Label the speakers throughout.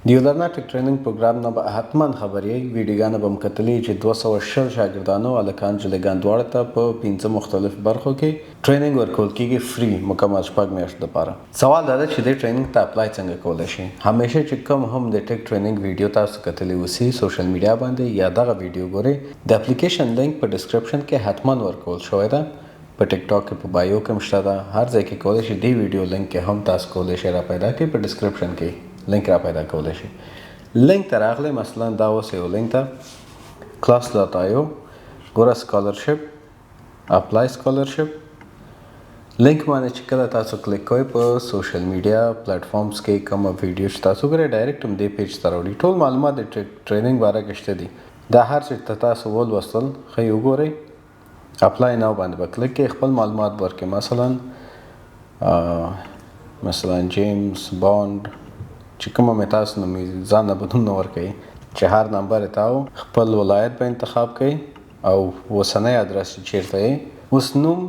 Speaker 1: د یولرنا ټیک ټریننګ پروګرام نه به حتما خبر یئ، ویډیوګانې به مو کتلې چې 220 شاګردانو، هلکان جلګان دواړه ته په پنځه مختلف برخو کې ټریننګ ورکول کیږي، free، مکمل 6 میاشتو لپاره. سوال دا ده چې دې ټریننګ ته apply څنګه کولی شئ؟ همیشه چې کوم هم د ټیک ټریننګ ویډیو تاسو کتلی اوسي social media باندې یا دغه ویډیو ګورئ، د اپلیکیشن لینک په description کې حتما ورکول شوی ده. په ټیک ټاک کې په bio کې هم شته ده، هر ځای کې کولی شئ. دې ویډیو لینک کې هم تاسو کولی شئ را پیدا کړئ، په description کې لینک را پیدا کولی شئ. لینک ته راغلی، مثلا دا اوس یو لینک ته class.io، ګوره، scholarship، apply scholarship link باندې چې کله تاسو کلیک کوئ، په social media platforms کې کوم ویډیو چې تاسو ګورئ، direct هم دې page ته راوړي. ټول معلومات د ټریننګ باره کې شته دي. دا هر څه ته تاسو ولوستل، ښه یې وګورئ. apply now باندې به کلیک کړئ، خپل معلومات به ورکړئ. مثلا جیمز بانډ چې کومه مې تاسو نوم، ځان نه به نوم نه ورکوي، چې هر نمبر تاو، خپل ولایت به انتخاب کړئ او اوسنی ادرس چې چیرته یې اوس، نوم،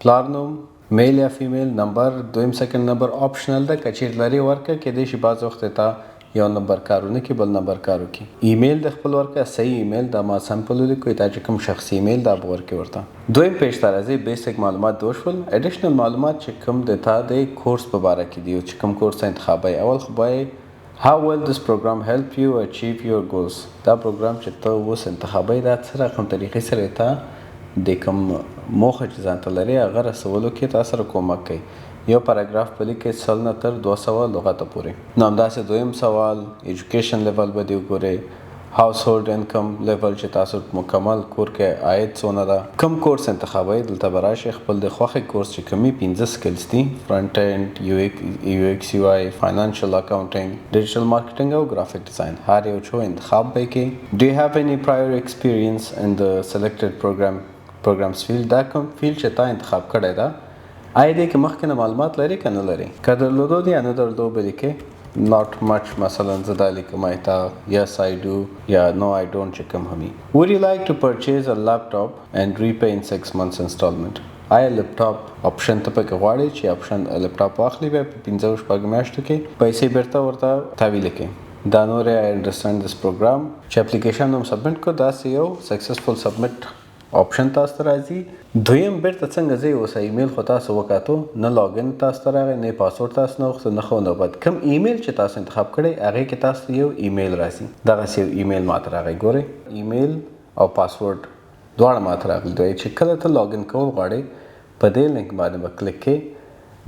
Speaker 1: پلار نوم، male یا female، نمبر، دویم second number optional ده، که چیرې لري ورکه. کېدای شي بعض وخت ته یو نمبر کار ونه کړي، بل نمبر کار وکړي. ایمیل د خپل ورکه، صحیح ایمیل، دا ما sample ولیکو، تا چې کوم شخصي ایمیل دا به ورکې ورته. دویم page ته راځي. basic معلومات دوه شول. additional معلومات چې کوم د تا د کورس په باره کې دی او چې کوم کورس انتخابوي، اول خو باید How will this program help you achieve your goals؟ دا پروګرام چې ته اوس انتخابوي، دا څه رقم طریقې سره تا د کوم موخه چې ځان ته لري، هغه رسولو کې تا سره کومک کوي؟ یو پاراګراف په لیکې، 100 نه تر 200 لغته پورې. نو همداسې دویم سوال، education level به دې وګورئ، household income level چې تاسو مکمل کور کې عاید څونه ده، کوم کورس انتخابوي. دلته به راشي، خپل د خوښې کورس چې کومي پنځه skills دي: front end، UX UI، financial accounting، digital marketing او graphic design. هر یو څو انتخاب به کې. Do you have any prior experience in the selected program's field؟ دا کوم field چې تا انتخاب کړی ده، آیا دې کې مخکې نه معلومات لري که نه لري؟ که درلودو دی یا نه درلودو به لیکې. Not much، مثلا زه دا لیکم تا yes I do یا no I don't چې کوم همي. Would you like to purchase a laptop and repay in 6 months installment؟ آیا لپټاپ option ته پکې غواړي چې option لپټاپ واخلي، بیا په 5 شپږ میاشتو کې پیسې بیرته ورته تحویل کړي؟ دا نور I understand this program چې اپلیکیشن هم submit کو، داسې یو successful submit option تاسو ته راځي. دویم بیرته څنګه ځئ؟ اوس ایمیل خو تاسو وکاتو نه، login تاسو ته راغی نه، پاسورډ تاسو نه وغوښته نه، خو نه بد کوم ایمیل چې تاسو انتخاب کړی، هغې کې تاسو ته یو ایمیل راځي. دغسې یو ایمیل ماته راغی. ګورئ، ایمیل او پاسورډ دواړه ماته راغلي. دوی چې کله ته login کول غواړې، په دې لینک باندې به کلیک کې،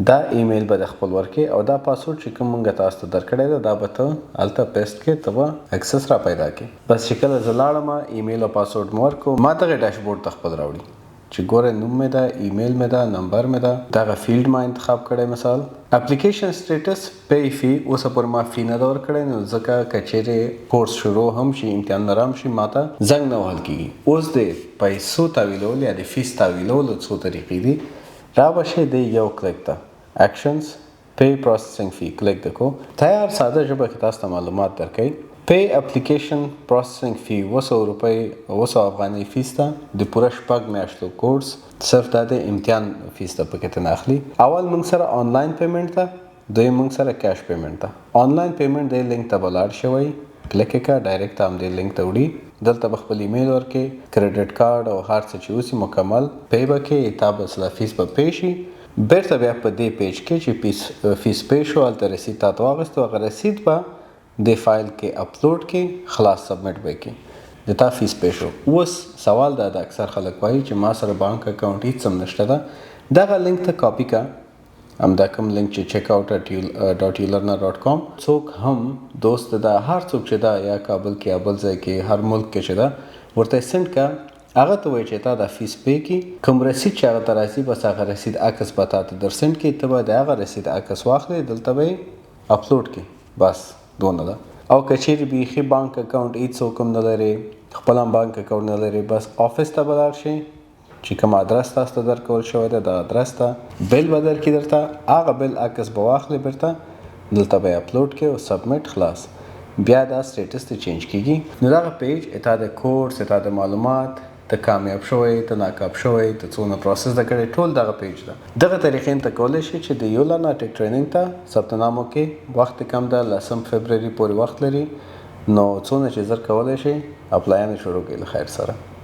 Speaker 1: دا ایمیل به د خپل ورکې او دا پاسورډ چې کوم مونږ تاسو ته درکړی ده، دا به ته هلته paste کې، ته به access را پیدا کې. بس چې کله زه لاړم، ایمیل او پاسورډ مې ورکو، ما دغه ډاشبورډ ته خپل راوړي چې ګوره، نوم مې ده، ایمیل مې ده، نمبر مې ده، دغه field ما انتخاب کړی. مثال application status، pay fee، اوسه پورې ما fee نه ده ورکړی، نو ځکه که چیرې کورس شروع هم شي، امتحان رام شي، ماته زنګ نه وهل کیږي. اوس د پیسو تحویلول یا د فیس تحویلولو څو طریقې دي؟ را به شي د یو کلیک ته، actions، pay processing fee کلیک دکو. تیار ساده ژبه کې تاسو ته معلومات درکوي. pay application processing fee، 700 روپۍ، 700 افغانۍ فیس ده د پوره 6 میاشتو کورس. صرف دا د امتحان فیس ته پکې ته نه اخلي. اول موږ سره online payment ده، دویم موږ سره cash payment ده. online payment د لینک ته به لاړ شوی، کلیک یې که، direct هم دې لینک ته وړي. دلته به خپل ایمیل ورکې، credit card او هر څه چې اوسي، مکمل pay به کې، تا به سره فیس به pay شي. بیرته بیا په دې page کې چې فیس pay شو، هلته رسید تا ته واخیستو، هغه رسید به دې فایل کې اپلوډ کې، خلاص، submit به کې، د تا فیس pay شو. اوس سوال دا ده، اکثر خلک وایي چې ما سره بانک account هیڅ هم نشته ده. دغه لینک ته کاپي کا، همدا کوم لینک چې checkout@.ulearner.com. څوک هم دوست ده، هر څوک چې ده، یا کابل کې یا بل ځای کې، هر ملک کې چې ده، ورته send کا. هغه ته وایي چې تا دا فیس pay کی، کوم رسید چې هغه ته راځي، بس هغه رسید عکس به تا ته در send کی، ته به د هغه رسید عکس واخلې، دلته به یې اپلوډ کی، بس دونه ده. او که چیرې بیخي بانک account هیڅ هم نه لري، خپل هم بانک account نه لري، بس office ته به لاړ شي چې کوم ادرس تاسو ته درکول شوی دی، دا ادرس ته bill به درکړي درته، هغه bill عکس به واخلې، بیرته دلته به یې اپلوډ کړې او submit، خلاص، بیا دا status ته change کیږي. نو دغه page اته د کورس، اته د معلومات. ته کامیاب شوی، ته ناکام شوی، ته څونه process د کړی، ټول دغه page ده. دغه طریقې ته کولی شي چې د یو لار ټیک training ته ثبت نام وکړي. وخت کم ده، 10 فبروري پورې وخت لري، نو څونه چې زر کولی شي apply ونه شروع کړئ. له خیر سره.